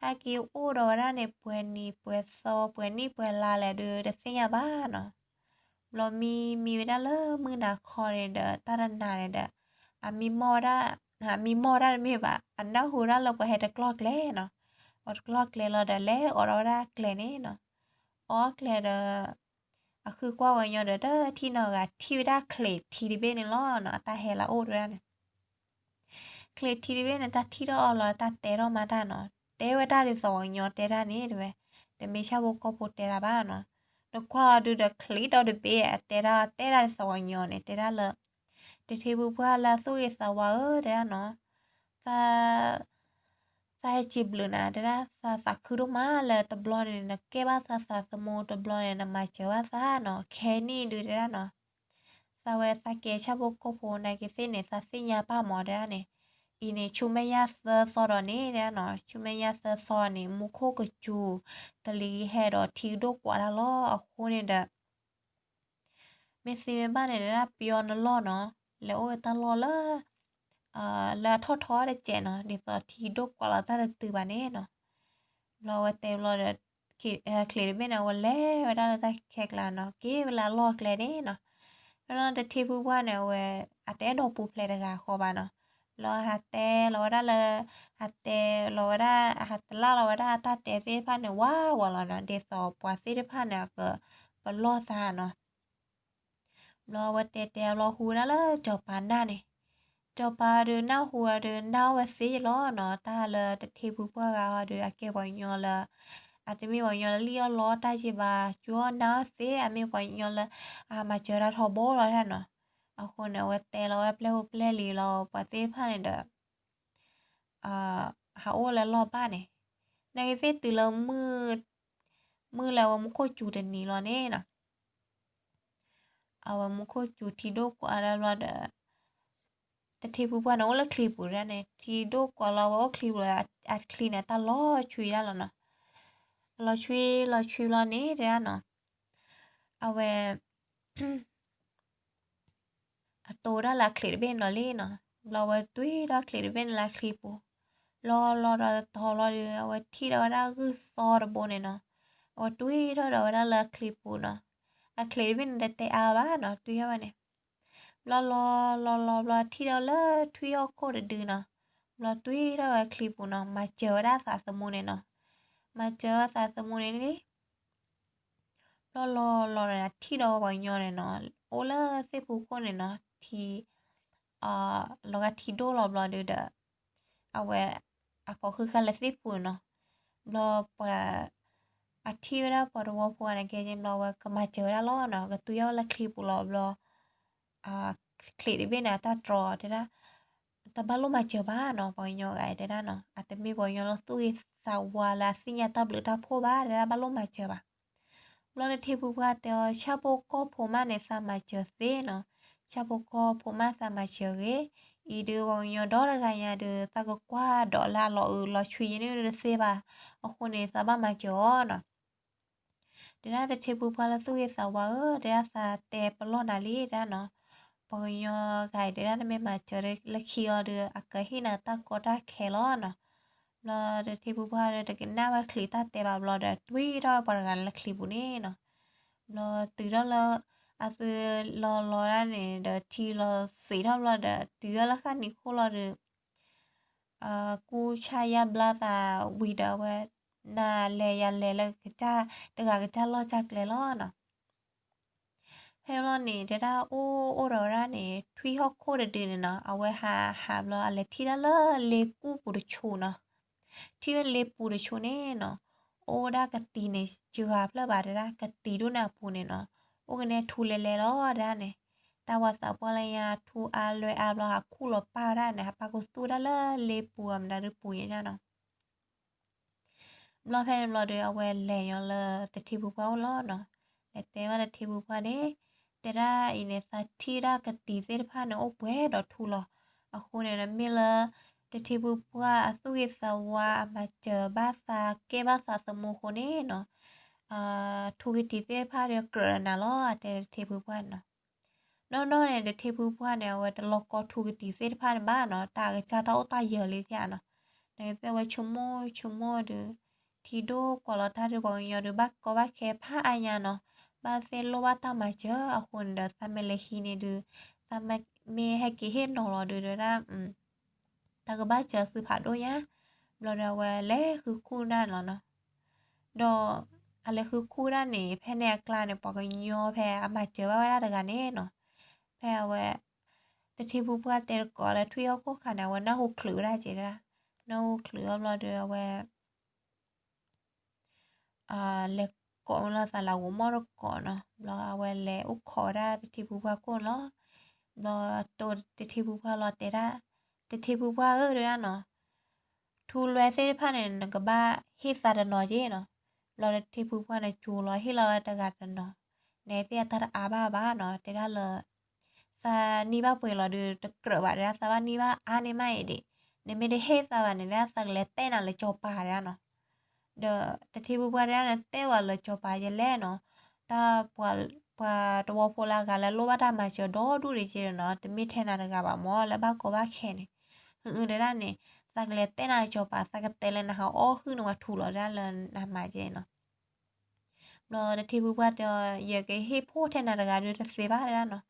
ဟဲက့ၤအိၣ်ဒီးဝဲဒၣ်န့ၣ် ပှဲၤနံၤပှဲၤသီ ပှဲၤနံၣ်ပှဲၤလါလဲၣ်ဒီး တသ့ၣ်ညါဘၣ်နီၤ. ဘျီမံမံဝဲဒၣ်လၢမုၢ်နၤခီန့ၣ်ဒီး တၢ်တနၤန့ၣ်ဒီး အမံမီၢ်ဝဲဒၣ် အမံမီၢ်ဝဲဒၣ်တမ့ၢ်ဘၣ် အနၢ်ဟူဒၣ်လၢပှၤဟဲတကျီၢ်ကျဲနီၤ. ပှၤတကျီၢ်ကျဲလီၤဒီးလဲၤအိးထီၣ်ဝဲဒၣ်ကျဲန့ၣ်နီၤ. အိးကျဲဒီး အဃုကွၢ်ဝဲညီဒီး တထံၣ်နီတဂၤ ထံၣ်ဝဲဒၣ်ချံးထံတဘ့ၣ်န့ၣ်လီၤနီၤ. အတၢ်ဟဲလၢအအိၣ်တဝဲဒၣ်န့ၣ် ချံးထံတဘ့ၣ်န့ၣ် တၢ်ထံၣ်ထီၣ်အီၤလီၤ တၢ်တဲထီၣ်မးတၢ်နီၤ. တဲဝဲတၢ်ဒ်သိးပှၤကညီတဲတၢ်န့ၣ်တဲဝဲ. တမ့ၢ်ဆၣ်ဖိကီၢ်ဖိတဲတၢ်ဘၣ်နီၤ. နကွၢ်အီၤဒုးဒီးချံးဒီးတဘ့ၣ် အတဲဒၣ်တဲဒၣ်ဒ်သိးပှၤကညီန့ၣ် တဲဒၣ်လၢ တထံဖုပှၢ်လၢအသူၣ်ဂ့ၤသးဝါဧၢ တဲဒၣ်နီၤ, သး သးဟဲစံးဘျုးနၤ တဲဒၣ် သးသးခုဒိၣ်မးလၢတဘျီန့ၣ် နကဲဘၣ်သးသးသမူ တဘျီန့ၣ် နမၤစၢၤဘၣ်သးနီၤ, ခဲနံၣ်ဒုးတဲဒၣ်နီၤ သးဝဲသးကဲဆၣ်ဖိကီၢ်ဖိနာ်က့ၤသ့ၣ်န့ၣ် သးသ့ၣ်ညါပၢ်မး တဲဒၣ်န့ၣ်, အံၤန့ၣ် ဆူမဲာ်ညါသၢသီဒီးန့ၣ် တဲဒၣ်နီၤ, ဆူမဲာ်ညါသၢသီန့ၣ် မူခိၣ်ကစူၤ ကလံၤဟဲဒီးထံကဒိၣ်ကွးတၢ်လီၤ. အဃိန့ၣ်ဒီး မ့ၢ်သ့မ့ၢ်ဘၣ်န့ၣ် တဲဒၣ်ပယီၤနလီၢ်နီၤ, လဲၤအိၣ်ဝဲတၢ်လီၢ်လၢ လၢအထီၣ်ထီတစဲးနီၤ, ဒ်သိးထံဒိၣ်ကွးလီၤတၢ်တတုၤဘၣ်န့ၣ်နီၤ. ဘျီဝဲတဲဘျီဒီး ချံးတဘ့ၣ်န့ၣ် အဝဲလဲၤဝဲဒၣ်လၢတၢ်ခဲကျါနီၤ, က့ၤဝဲလၢအလီၢ်ကျဲန့ၣ်နီၤ. ဖဲလီၤတထံဖုပှၢ်န့ၣ် အဝဲ အတအဲၣ်ဒိးပူၤဖျဲးတဂၤဃီဘၣ်နီၤ. ဘျီဟးတဲလီၤဝဲဒၣ်လၢ ဟးတဲလီၤဝဲဒၣ် ဟးတလၢ်လီၤဝဲဒၣ်အတၢ်တဲသ့ၣ်တဖၣ်န့ၣ် ဝးဝးလီၤနီၤ, ဒ်သိးပှၤသ့ၣ်တဖၣ်န့ၣ် အကပလီၢ်သးနီၤ. ဘျီဝဲတဲတဲဘျီဟူဝဲဒၣ်လၢစီၤပၤနၢ်န့ၣ်, စီၤပၤဒုးနၢ်ဟူဝဲဒုးနၢ်အီၣ်ဝဲသ့လီၤနီၤ, တၢ်လၢတထံဖုပှၢ်ဂၤအီၤဒုး အကဲပှၤကညီလၢ အတမ့ၢ်ပှၤကညီလၢလံၣ်အီၣ်လီတၢ်က့ဘၣ်, ကၠူအီၣ်နၢ်အီၣ်သ့, အမ့ၢ်ပှၤကညီလၢ အမၤစၢၤတၢ်ထီဘိလီၤတၢ်နီၤ. အဃိန့ၣ် အဝဲတဲလီၤဝဲပျဲၢ်ဖိပျဲၢ်လံၤလီၤ ပှၤသ့ၣ်တဖၣ်န့ၣ်ဒီး ဟးအိၣ်လၢလီၢ်ဘၣ်န့ၣ်, နာ်က့ၤသ့ၣ်တုၤလၢ မုၢ်လၢအဝဲမူခိၣ်စူၤတနံၤလီၤန့ၣ်နီၤ, အဝဲမူခိၣ်စူၤထံဒိၣ်ကွးတၢ်ဘျီဒီး တထံဖုပှၢ်န့ၣ် အိၣ်လၢချံပူၤဒၣ်န့ၣ် ထံဒိၣ်ကွးလီၤ အဝဲအိၣ်ချံပူၤ အချံန့ၣ် တၢ်လီၤဆွံဒၣ်လီၤနီၤ. လီၤဆွံ လီၤဆွံဘျီန့ၣ်တဲဒၣ်နီၤ, အဝဲ အတိၤဒၣ်လၢအချံးတဘ့ၣ်န့ၣ်လီၤလံနီၤ. ဘျီဝဲတွံၢ်ထီၣ်ချံးတဘ့ၣ်န့ၣ်လၢအချံပူၤ, လီၤလီၤဒီးတတီၤဘျီဒီး အဝဲထံၣ်ဒီးဝဲဒၣ်ဂုၢ်သီတဘိန့ၣ်နီၤ, အဝဲတွံၢ်ထီၣ်ဒီးဝဲဒၣ်လၢအချံပူၤနီၤ. အချံးတဘ့ၣ်န့ၣ် တတဲအါဘၣ်နီၤ, တွံၢ်ထီၣ်ဝဲန့ၣ် ဘျီလီၤလီၤလီၤဘျီ ထံၣ်ဒီးလၢထွံၣ်ဟီၣ်ခိၣ်တဒုနီၤ, ဘျီတွံၢ်ထီၣ်ဝဲချံပူၤနီၤ, မၤစၢၤဝဲဒၣ်သးသမူန့ၣ်နီၤ, မၤစၢၤဝဲသးသမူန့ၣ်လံ. ဘျီလီၤလီၤဒီး ထံၣ်ဒီးပှၤကညီန့ၣ်နီၤ, အိၣ်လၢသ့ၣ်ပူၤခိၣ်န့ၣ်နီၤ, ထံ လီၤဂာ်ထံဒိၣ်လီၤဘျီဒုးဒီး အဝဲ အဖီၣ်ဃုာ်ဃာ်လၢသ့ၣ်ပူၤန့ၣ်နီၤ, ဘျီပှၤ အထံၣ်ဝဲဒၣ်ပှၤတဝီဖိန့ၣ်ကဲဘျီဝဲကမၤစၢၤဝဲဒၣ်လီၤနီၤ, ကတွံၢ်ထီၣ်ဝဲလၢချံပူၤလီၤဘျီ ချံးတဘ့ၣ်န့ၣ် အတၢ်တြီတဲဒၣ် တဘၣ်လိၣ်မၤစၢၤဘၣ်နီၤ, ပှၤကညီဂၤတဲဒၣ်နီၤ, အတမ့ၢ်ပှၤကညီလၢသူၣ်ဂ့ၤသးဝါလၢအသ့ၣ်ညါတၢ်ဘျုးတၢ်ဖှိၣ်ဘၣ် တဲဒၣ်ဘၣ်လိၣ်မၤစၢၤဘၣ်. ဘျီတထံဖုပှၢ်တဲအီၤ ဆၣ်ဖိကီၢ်ဖိမးန့ၣ် သးမၤစၢၤသ့နီၤ, ဆၣ်ဖိကီၢ်ဖိမးသးမၤစၢၤဂ့ၤ, အံၤဒုးပှၤကညီဒီတဂၤညါဒုး သးကကွၢ်ဒီးလၢအလီၤအုးလီၤဆွံယဲန့ၣ်တသ့ဘၣ်, အဃိန့ၣ် သးဘၣ်မၤစၢၤအီၤနီၤ. တဲဒၣ်တထံဖုပှၢ်လၢသူၣ်ဂ့ၤသးဝါဧၢ, တဲဒၣ်သးတဲပလီၢ်နၤလံ တဲဒၣ်နီၤ, ပှၤကညီဂၤအံၤတဲဒၣ်နမ့ၢ်မၤစၢၤလၢခံအီၤဒီး အကဟ့ၣ်နၤတၢ်ကီတၢ်ခဲလီၤနီၤ. ဘျီတထံဖုပှၢ်ဒီးတကနၣ်ဝဲချံးတၢ်တဲဘၣ်ဘျီဒီး တွံၢ်ထီၣ်ဝဲပှၤတဂၤလၢချံးပူၤန့ၣ်နီၤ. ဘျီတုၤထီၣ်လၢ အသုလီၤလီၤဒၣ်န့ၣ်ဒီး ထံလီၤသံးထီၣ်ဘျီဒီး တုၤထီၣ်လၢဃၣ်နံၤခိၣ်လီၤဒီး ကူဆါယါဘျါသးဝံၤဒီးအဝဲ နၤလဲၤယၤလဲၤလၢ တဂၤကစၢ်လီၢ်ကစၢ်ကျဲလီၤနီၤ. ဖဲဘျီန့ၣ် တဲဒၣ်အိၣ်အိၣ်ဒီးဝဲဒၣ်န့ၣ် ထွံၣ်ဟီၣ်ခိၣ်တဒုန့ၣ်နီၤ, အဝဲဟးဟးဘျီအလဲၤထံၣ်ဒၣ်လၢလ့ပူၤတဆူနီၤ. ထံၣ်ဝဲလ့ပူၤတဆူန့ၣ်နီၤ, အိၣ်ဝဲဒၣ်ကတံၤန့ၣ် ယဂၤဖျၢၣ်ဘၣ်တဲဒၣ် ကတံၤဒိၣ်န့ၣ်အပူၤန့ၣ်နီၤ, အိၣ်ကနဲထူလဲၤလဲၤလီၤ တဲဒၣ်န့ၣ်, တၢ်ဝၤသးပှၢ်လၢညါထူအါလွဲအါဘျီ ဟးခူၣ်လီၤပၢ်ဝဲဒၣ်န့ၣ် ဟးပၢ်ခူသူၣ်ဝဲဒၣ်လၢလ့ပူၤအမနုၤဒုပူၤညါနီၤ. ဘျီဖဲန့ၣ်ဘျီဒီး အဝဲလဲၤညီလၢတထံဖုပှၢ်အိၣ်လီၤနီၤ. လဲၤတဲဘၣ်တထံဖုပှၢ်န့ၣ်, တဲဒၣ်အံၤန့ၣ် သးထံၣ်ဒၣ်ကတံၤသ့ၣ်တဖၣ်န့ၣ် အိၣ်ပှဲၤဒီးထူလီၤ. အဃိန့ၣ် မ့ၢ်လၢ တထံဖုပှၢ်အသူၣ်ဂ့ၤသးဝါ အမၤစၢၤဘၣ်သး ကဲဘၣ်သးသမူအဃိန့ၣ်နီၤ, ထူကတံၤသ့ၣ်တဖၣ်ဒီးကြၢးဒီးနၤလီၤ အတဲတထံဖုပှၢ်နီၤ. နီၢ်နီၢ်န့ၣ် တထံဖုပှၢ်န့ၣ် အဝဲတလီၤကီထူကတံၤသ့ၣ်တဖၣ်န့ၣ်ဘၣ်နီၤ, တၢ်အကစၢ်တၢ်အိၣ်တၢ်ယၢၤလံသ့ၣ်ဧါနီၤ. နကသ့ၣ်ဝဲဆိကမိၣ်ဆိကမိၣ်ဒီး ထံဒိၣ်ကွၢ်လီၤတၢ်ဒီးပှၤကညီဒီး ဘၣ်ကီဘၣ်ခဲဖးအါညါနီၤ, ဘၣ်သ့ၣ်လိၣ်ဘၣ်တၢ်မၤစၢၤအဃိန့ၣ်ဒီး သးမ့ၢ်လဲၤဟံးန့ၣ်ဒီး သးမ့ၢ်ဟဲက့ၤဟ့ၣ်နီၤလီၤဒီး တဲဒၣ် တၢ်ကဘၣ်စၢၤသုဖးဒိၣ်ညါ, ဘျီဒီးအဝဲလဲၤဃုခူၣ်ဒၣ်န့ၣ်လီၤနီၤ. ဒီးအလဲၤဃုခူၣ်ဒၣ်န့ၣ် ဖဲန့ၣ်အကျါန့ၣ် ပှၤကညီဖဲအမၤစၢၤဘၣ်ဝဲဒၣ်တဂၤန့ၣ်နီၤ, ဖဲအဝဲ တထံဖုပှၢ်တဲတကိးလၢထွံၣ်ဟီၣ်ခိၣ်ခါန့ၣ် အဝဲနၢ်ဟူချုးဝဲဒၣ်က့ၤဒၣ်, နၢ်ဟူချုးအီၤဘျီဒီးအဝဲ လဲၤကိးလၢသးလၢဂိၤမီၣ်တကိးနီၤ. ဘျီအဝဲလဲၤအိၣ်ခိးဝဲဒၣ်တထံဖုပှၢ်ခိၣ်န့ၣ်လီၤ. ဘျီတိၢ်တထံဖုပှၢ်လီၤတဲဒၣ်, တထံဖုပှၢ်ဧၢ တဲဒၣ်နီၤ, ထူလွဲသ့ၣ်တဖၣ်န့ၣ် နကဘၣ်ဟ့ၣ်သးတနီၤက့နီၤ. ဘျီတထံဖုပှၢ်န့ၣ် ကၠိလီၤဟ့ၣ်လီၤဝဲတဂၤတနီၤ, နဲသ့ၣ်အတၢ်တအါဘၣ်ဘၣ်နီၤ တဲဒၣ်လၢ သးနံၣ်ဘၣ်ပှဲၤလီၤဒီးတကြၢးဘၣ် တဲဒၣ် သးဘၣ်နံၣ်ဘၣ်အါန့ၢ်မးအံၤဒံး, နမ့ၢ်တဟ့ၣ်သးဘၣ်န့ၣ် တဲဒၣ် သးကလဲၤတဲနၤလၢကၠီၤပၤ တဲဒၣ်နီၤ. ဒီးတထံဖုပှၢ်တဲဒၣ် နတဲဝဲလၢကၠီၤပၤယလဲၣ်နီၤ, တၢ်ပှၤတဝီဖိလၢအဂၤလၢလိၣ်ဘၣ်တၢ်မၤစၢၤဒီဒူၣ်ဒံးက့နီၤ, တမ့ၢ်ထဲနၤတဂၤဘၣ်မၢ် လၢဘၣ်ကီဘၣ်ခဲန့ၣ်, အၢ တဲဒၣ်န့ၣ်, သးကလဲၤတဲနၤလၢကၠီၤပၤ သးကတဲလၢနဟးအီၣ်ဟုၣ်န့ၢ်ပှၤထူလီၤ တဲဒၣ်လၢနမၤကဲနီၤ. ဘျီတထံဖုပှၢ်တဲအီၤ ယကဟ့ၣ်ဖှိၣ်ထဲနၤတဂၤဒီးတသ့ဘၣ် တဲဒၣ်နီၤ,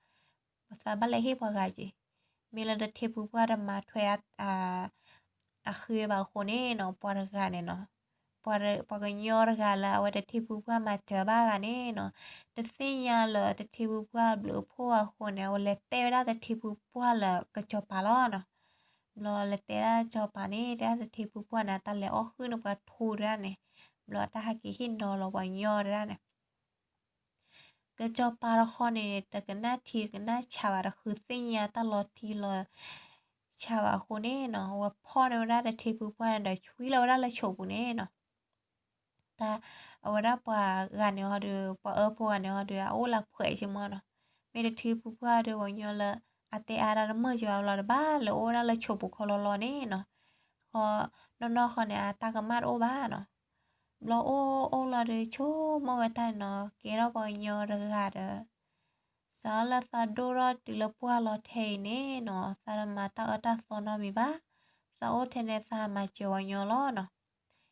သးဘၣ်လဲၤဟ့ၣ်ပှၤဂၤက့, မ့ၢ်လၢတထံဖုပှၢ်တမၤထွဲ အဃ့ဘၣ်အဃိန့ၣ်နီၤ ပှၤတဂၤန့ၣ်နီၤ, ပှၤကညီတဂၤလၢအဝဲတထံဖုပှၢ်မၤစၢၤဘၣ်ဂၤန့ၣ်နီၤ, တသ့ၣ်ညါလၢတထံဖုပှၢ်ဘျုးဖှိၣ်အဃိန့ၣ် အဝဲလဲၤတဲဝဲဒၣ်တထံဖုပှၢ်လၢကၠီၤပၤလီၤနီၤ. ဘျီလဲၤတဲဒၣ်ကၠီၤပၤန့ၣ် တဲဒၣ်တထံဖုပှၢ်န့ၣ် တၢ်လဲၤအီၣ်ဟုၣ်န့ၢ်ပှၤထူ တဲဒၣ်န့ၣ်, ဘျီတၢ်ဟဲက့ၤဟ့ၣ်နီၤလီၤပှၤကညီ တဲဒၣ်န့ၣ် ကၠီၤပၤတခီန့ၣ် တကနၣ်ထံတကနၣ်ဆးဘၣ် တဃုသ့ၣ်ညါတၢ်လီၤထံလီၤဆးဘၣ်အဃိန့ၣ်နီၤ, အဝဲဖီၣ်န့ၢ်ဝဲဒၣ်တထံဖုပှၢ်န့ၣ်ဒီး ဆွံလီၤဝဲဒၣ်လၢဆိးပူၤန့ၣ်နီၤ. တၢ်အဝဲဒၣ်ပှၤဂၤန့ၣ်ဟီဒီး ပှၤအၢဖိဂၤန့ၣ်ဟီဒီး အအိၣ်လၢဖှဲးက့မၢ်နီၤ, မ့ၢ်တထံဖုပှၢ်ဒီးပှၤကညီလၢ အတဲအါတၢ်တမုာ်က့ဘၣ်ဘျီဒီး ဘၣ်လဲၤအိၣ်ဝဲဒၣ်လၢဆိးပူၤခီလီၤလီၤန့ၣ်နီၤ, ဃီ နီၢ်နီၢ်ဃီန့ၣ် အတၢ်ကမၣ်တအိၣ်ဘၣ်နီၤ. ဘျီအိၣ်အိၣ်လီၤဒီး ဆိကမိၣ်ဝဲတၢ်န့ၣ်နီၤ, ကဲထီၣ်ပှၤကညီတဂၤဒီး စးလၢသးဒိၣ်ထီၣ်တုၤလၢပှၢ်လီၤထဲအံၤန့ၣ်နီၤ, သးတမၤတၢ်အၢတၢ်သီနီတမံၤဘၣ်, သးအိၣ်ထဲန့ၣ်သးမၤစၢၤပှၤကညီလီၤနီၤ.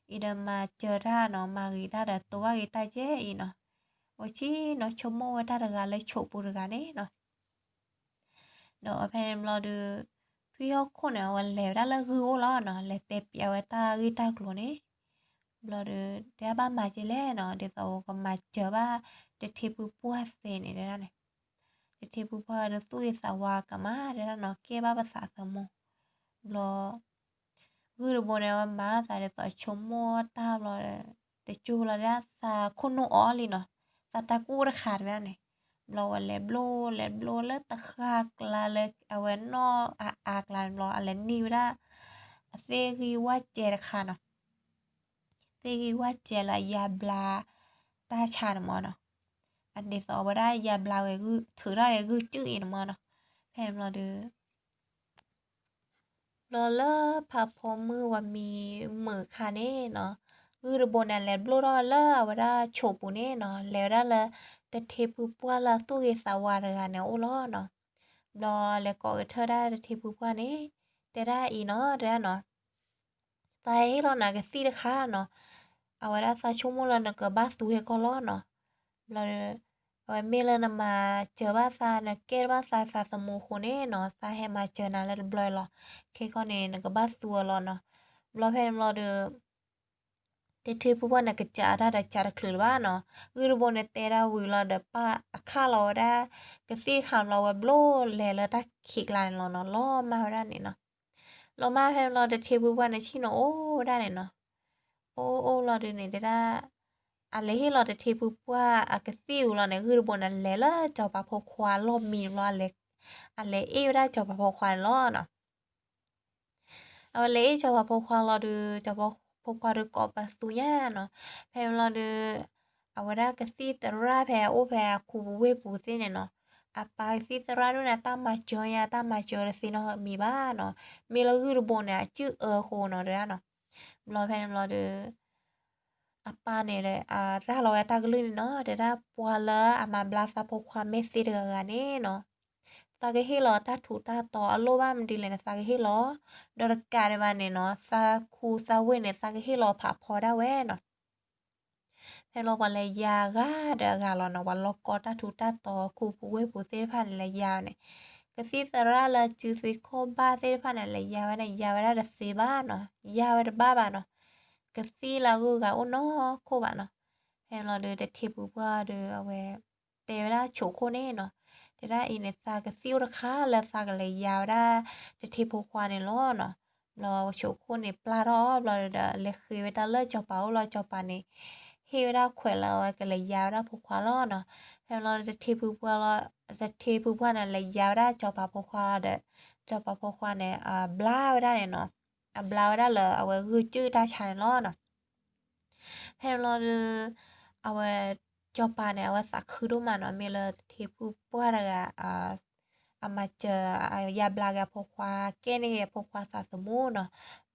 အံၤဒီးမၤစၢၤတၢ်နီၤ မၤဂ့ၤတၢ်ဒီးတိၤဘၣ်ဂ့ၤတၢ်ကဲအံၤနီၤ. အဝဲဆ့ၣ်နီၤ ဆိကမိၣ်ဝဲတၢ်တဂၤလၢဆိးပူၤတဂၤန့ၣ်နီၤ. ဒီးဖဲန့ၣ်ဘျီဒီး ထွံၣ်ဟီၣ်ခိၣ်န့ၣ် အဝဲလဲၤဝဲဒၣ်လၢဂုၢ်အိၣ်လီၤနီၤ, လဲၤတဲပျးဝဲတၢ်ဂ့ၢ်တၢ်ကျိၤန့ၣ်, ဘျီဒီး တဲဒၣ်ဘၣ်မၤကဲလဲၣ်နီၤ, ဒ်သိးကမၤစၢၤဘၣ် တထံဖုပှၢ်သ့န့ၣ် တဲဒၣ်န့ၣ်, တထံဖုပှၢ်ဒီးသူၣ်ဂ့ၤသးဝါကမၣ် တဲဒၣ်နီၤ, ကဲဘၣ်ပသးသမူ, ဘျီ ဂုၢ်တဘိန့ၣ် အဝဲမၤသးဒ်သိးဆိကမိၣ်တၢ်ဘျီဒီး တကၠိလီၤဒၣ်သးခိၣ်နူာ်အီၤလံနီၤ, သးတၢ်ကူၣ်တခါတဝဲန့ၣ်, ဘျီဝဲလဲၤဘျိ လဲၤဘျိလၢတဃၣ်ကျါလၢအဝဲနီၢ်အါအါကျါန့ၣ်ဘျီ အလဲၤနံၣ်ဝဲဒၣ် အသ့ၣ်ဂံၢ်ဝၣ်စဲတခါနီၤ, သ့ၣ်ဂံၢ်ဝၣ်စဲလၢအယါဘျါတၢ်ဆါန့ၣ်မၢ်နီၤ, အဒ်သိးအဝဲဒၣ်ယါဘျါဝဲဂုၢ် ထုးထီၣ်ဝဲဂုၢ်စုၣ်အံၤန့ၣ်မၢ်နီၤ, ဖဲန့ၣ်ဘျီဒီး ဘျီလၢဖးဖီမုၢ်ဝဲမံမုာ်ခါန့ၣ်နီၤ, ဂုၢ်တဘိန့ၣ် အလဲၤဘျိထီၣ်လၢအဝဲဒၣ်ဆိးပူၤန့ၣ်နီၤ, လဲၤဝဲဒၣ်လၢ တထံဖုပှၢ်လၢသူၣ်ဂ့ၤသးဝါတဂၤန့ၣ်အိၣ်လီၤနီၤ. ဘျီလဲၤကိးကထၢၣ်ဒၣ်တထံဖုပှၢ်န့ၣ်, တဲဒၣ်အံၤနီၤ တဲဒၣ်နီၤ သးဟဲဟ့ၣ်လီၤနၤကသံၣ်တခါနီၤ, အဝဲဒၣ်သးဆိကမိၣ်လၢနကဘၣ်သူဟဲကီၢ်လီၤနီၤ. ဘျီ အဝဲမ့ၢ်လၢနမၤစၢၤဘၣ်သး နကဲဘၣ်သးသးသမူအဃိန့ၣ်နီၤ, သးဟဲမၤစၢၤနၤလၢတဘျီလီၤ. ခဲကီၢ်န့ၣ် နကဘၣ်သူအီၤလီၤနီၤ. ဘျီဖဲန့ၣ်ဘျီဒီး တထံဖုပှၢ်န့ၣ် ကစးတၢ်ဒီးစးတချုးလၢၤဘၣ်နီၤ. ဂုၢ်တဘိန့ၣ် တဲဒၣ်ဝံၤလီၤဒီး ပာ်အခၣ်လီၤဝဲဒၣ် ကသံၣ်တခါဘျီ ဝဲဘျိလဲၤလၢတၢ်ခံးကျါန့ၣ်လီၤနီၤ. လီၤမၢ်ဝဲဒၣ်န့ၣ်နီၤ. လီၤမၢ်ဖဲန့ၣ်ဘျီ တထံဖုပှၢ်န့ၣ် ဆ့ၣ်နီၤအိၣ်ဝဲဒၣ်န့ၣ်နီၤ. အိၣ်အိၣ်လီၤဒုးန့ၣ် တဲဒၣ် အလဲၤဟ့ၣ်လီၤတထံဖုပှၢ်အကသံၣ်ဝံၤလီၤန့ၣ် ဂုၢ်တဘိန့ၣ် လဲၤလၢစီၤပၤဖိခွါလီၢ်မံဘျီ အလဲၤအ့ၣ်ဝဲဒၣ်စီၤပၤဖိခွါန့ၣ်လီၤနီၤ. အဝဲလဲၤအ့ၣ်စီၤပၤဖိခွါလီၤဒီး စီၤပၤဖိခွါဒီးကိးပသူညါနီၤ. ဖဲန့ၣ်ဘျီဒီး အဝဲဒၣ်ကသံၣ်သရၣ်ဖဲအအိၣ်ဖဲအခူပဝ့ၢ်ပူၤသ့ၣ်န့ၣ်နီၤ. အပၢ်ကသံၣ်သရၣ်ဒိၣ်န့ၣ် အတၢ်မၤစၢၤညါ အတၢ်မၤစၢၤတသ့နီတမံၤဘၣ်နီၤ. မ့ၢ်လၢဂုၢ်တဘိန့ၣ် အစုၣ်အၢဃိနီၤ တဲဒၣ်နီၤ. ဘျီဖဲန့ၣ်ဘျီဒီး အပၢ်န့ၣ်ဒီး အရၤလီၤဝဲတၢ်ကလုၢ်န့ၣ်နီၤ, တဲဒၣ် ပှၤလၢအမၤဘျါသးဖိခွါမ့ၢ်သ့တဂၤဂၤန့ၣ်နီၤ, သးကဟ့ၣ်လီၤတၢ်ထူးတၢ်တီၤအလိၣ်ဘၣ်မနုၤလဲၣ်န့ၣ် သးကဟ့ၣ်လီၤ, ဒီးတကးဒံးဘၣ်န့ၣ်နီၤ သးခူသးဝ့ၢ်န့ၣ် သးကဟ့ၣ်လီၤဖးဖီဒၣ်ဝဲနီၤ. ဖဲလီၤပှၤလဲၤယါဂၤဒီးအဂၤလီၤနီၤ, ပှၤလီၢ်ကီတၢ်ထူးတၢ်တီၤခူပဝ့ၢ်ပူၤသ့ၣ်တဖၣ်န့ၣ် လဲၤယါဝဲန့ၣ်, ကသံၣ်သရၣ်လၢစုသ့ခီၣ်ဘၣ်သ့ၣ်တဖၣ်န့ၣ် လဲၤယါဝဲန့ၣ် ယါဝဲဒၣ်တသ့ဘၣ်နီၤ, ယါဝဲတဘၣ်ဘၣ်နီၤ, ကသံၣ်လၢအဂုၤအဂၤအိၣ်နီၢ်ခိၣ်ဘၣ်နီၤ. ဖဲန့ၣ်ဘျီဒီး တထံပူၤပှၢ်ဒီး အဝဲ တဲဝဲဒၣ်ဆိးခိၣ်န့ၣ်နီၤ, တဲဒၣ်အံၤန့ၣ် သးကသံၣ်အိၣ်တခါလၢသးကလဲၤယါဝဲဒၣ် တထံဖိခွါန့ၣ်လီၤနီၤ. ဘျီဆိးခိၣ်န့ၣ်ပျၢ်ထီၣ်အီၤဘျီဒီး လဲၤဃ့ဝဲတၢ်လၢစီၤပၤအိၣ်လီၤ, စီၤပၤန့ၣ် ဟ့ၣ်ဝဲဒၣ်ခွဲးလၢအဝဲကလဲၤယါဝဲဒၣ်ဖိခွါလီၤနီၤ. ဖဲလီၤတထ့ဖုပှၢ်လီၤ, တထ့ဖုပှၢ်န့ၣ် လဲၤယါဝဲဒၣ်စီၤပၤဖိခွါဒီး စီၤပၤဖိခွါန့ၣ် အဘျါဝဲဒၣ်န့ၣ်နီၤ. အဘျါဝဲဒၣ်လၢအဝဲဂုာ်စုၣ်တၢ်ဆါန့ၣ်လီၤနီၤ. ဖဲလီၤဒီး အဝဲ စီၤပၤန့ၣ် အဝဲသးခုဒိၣ်မးနီၤ, မ့ၢ်လၢတထ့ဖုပှၢ်တဂၤ အမၤစၢၤ ယါဘျါက့ၤအဖိခွါ, ကဲန့ၢ်က့ၤအဖိခွါသးသမူနီၤ.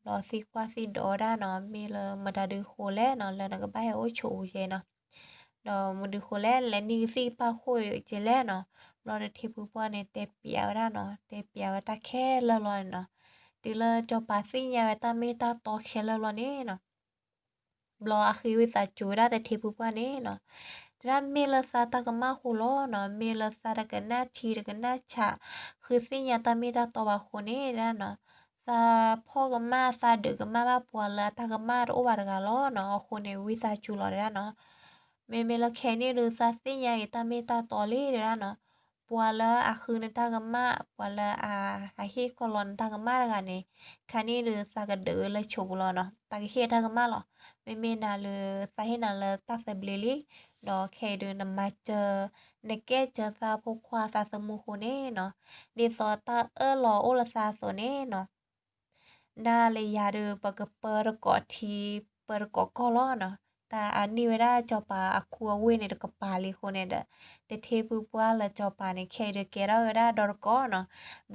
ဘျီသံကွၢ်သံဒိးဝဲဒၣ်နီၤ, မ့ၢ်လၢမတၤဒုးဃိလဲၣ်နီၤ လၢနကဘၣ်ဟဲအိၣ်ဆိးယဲနီၤ. ဒီးမတၤဒုးဃိလဲၣ် လဲၤနံၣ်ကသံၣ်ကပၢ်ခိၣ်ယဲလဲၣ်နီၤ. ဘျီတထ့ဖုပှၢ်န့ၣ် တဲပျးဝဲဒၣ်နီၤ, တဲပျးဝဲတၢ်ခဲလၢာ်လီၤန့ၣ်နီၤ. တုၤလၢစီၤပၤသ့ၣ်ညါဝဲတၢ်မ့ၢ်တၢ်တီခဲလၢာ်လီၤန့ၣ်နီၤ. ဘျီအဃ့ဝံသးစူၤဝဲဒၣ်တထ့ဖုပှၢ်န့ၣ်နီၤ, တဲဒၣ်မ့ၢ်လၢသးတၢ်ကမၣ်ဃိလီၤနီၤ, မ့ၢ်လၢသးတကနၣ်ထံတကနၣ်ဆး ဃုသ့ၣ်ညါတၢ်မ့ၢ်တၢ်တီဘၣ်အဃိန့ၣ် တဲဒၣ်နီၤ, သးဖီၣ်ကမၣ်သးဒုးကမၣ်ဘၣ်ပှၤလၢအတၢ်ကမၣ်တအိၣ်ဘၣ်တဂၤလီၤနီၤ. အဃိန့ၣ် ဝံသးစူၤလီၤတဲဒၣ်နီၤ. မ့မ့ၢ်လၢခဲအံၤန့ၣ်ဒုး သးသ့ၣ်ညါက့ၤတၢ်မ့ၢ်တၢ်တီလံတဲဒၣ်နီၤ. ပှၤလၢအဃုနတၢ်ကမၣ်, ပှၤလၢအဟ့ၣ်ကီၢ်လီၤနတၢ်ကမၣ်တဂၤန့ၣ်, ခဲအံၤန့ၣ်ဒုး သးကဒုးလၢဆိးပူၤလီၤနီၤ, သးကဟ့ၣ်တၢ်ကမၣ်လီၤ. မ့မ့ၢ်နၤလၢ သးဟ့ၣ်နၤလၢတၢ်သဘျ့လံ, ဒီးခဲအံၤဒုး နမၤစၢၤ, နကဲစၢၤသးဖိခွါသးသမူအဃိန့ၣ်နီၤ, ဒ်သိးတၢ်အၢၣ်လီၤအိၣ်လၢသးအသိးန့ၣ်နီၤ နၤလၢယၤဒီး ပကပၢတကိးထံ ပၢတကိးကီၢ်လီၤနီၤ. တၢ်အန့ၢ်ဝဲဒၣ်စီၤပၤအခူအဝ့ၢ်န့ၣ်တကပၤလံအဃိန့ၣ်ဒီး, တထ့ဖုပှၢ်လၢစီၤပၤန့ၣ် ခဲအံၤဒုးကဲထီၣ်ဝဲဒၣ်ဒီတကိးနီ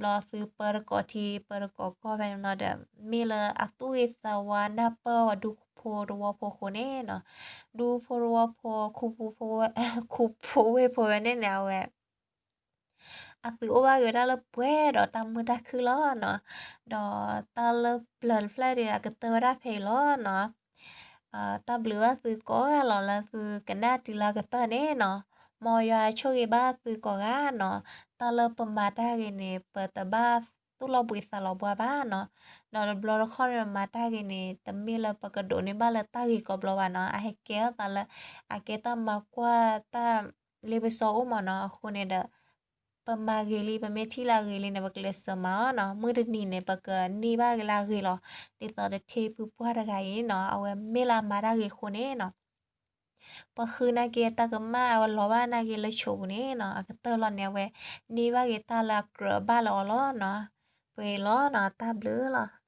ၤ. ဘျီသုပၢတကိးထံ ပၢတကိးကီၢ်ဖဲန့ၣ်ဘျီဒီး မ့ၢ်လၢအသူၣ်ဂ့ၤသးဝါနၢ်ပၢၢ်ဝဲဒူဖိတဝီဖိအဃိန့ၣ်နီၤ. ဒူဖိတဝီဖိ ခူဖိဝ့ၢ်ဖိဝဲန့ၣ်န့ၣ် အဝဲ အသုအိၣ်ဘၣ်က့ၤဝဲဒၣ်လၢပှဲၤဒီးတၢ်မုာ်တၢ်ခုၣ်လီၤနီၤ. ဒီးတၢ်လၢပျၢၤတဖျၢၣ်ဒီး အကတၢၢ်ဝဲဒၣ်ဖဲအံၤလီၤနီၤ. တၢ်ဘျုးဘၣ်သုကိးဂၤလီၤ လၢသုကနၣ်တုၤလၢအကတၢၢ်န့ၣ်နီၤ. မ်ယွၤဆိၣ်ဂ့ၤဘၣ်သုကိးဂၤနီၤ. တၢ်လၢပမၤတၢ်ဂ့ၤန့ၣ် ပတဘၣ်သူၣ်လီၤဘှံးသးလီၤဘှါဘၣ်နီၤ. ဒီးတဘျီတခီၣ်န့ၣ် ပမၤတၢ်ဂ့ၤန့ၣ် တမ့ၢ်လၢပကဒိးန့ၢ်ဘၣ်လၢတၢ်ဂ့ၤကိးဘျီဘၣ်နီၤ. အဟဲကဲထီၣ်သးလၢ အကဲတၢ်မၤကွၢ်တၢ် လ့ပစီအိၣ်မးနီၤ. အဃိန့ၣ်ဒီး ပမၤဂ့ၤလံ ပမ့ၢ်ထံၣ်လၢအဂ့ၤလံန့ၣ် ပကလဲၤစၢၤမၤအီၤနီၤ. မုၢ်တနံၤန့ၣ် ပကန့ၢ်ဘၣ်က့ၤလၢအဂ့ၤလီၤ. ဒ်သိးတထ့ဖုပှၢ်တဂၤအံၤနီၤ အဝဲမ့ၢ်လၢအမၤတၢ်ဂ့ၤအဃိန့ၣ်နီၤ ပဃုနာ်က့ၤအတၢ်ကမၣ် အဝဲလီၤဘၣ်နာ်က့ၤလၢဆိးပူၤန့ၣ်နီၤ အကတၢၢ်လီၤန့ၣ် အဝဲန့ၢ်ဘၣ်က့ၤတၢ်လၢအကြၢးဘၣ်လၢအီၤလီၤနီၤ. ပှဲၤလီၤနီၤ တၢ်ဘျုးလီၤ.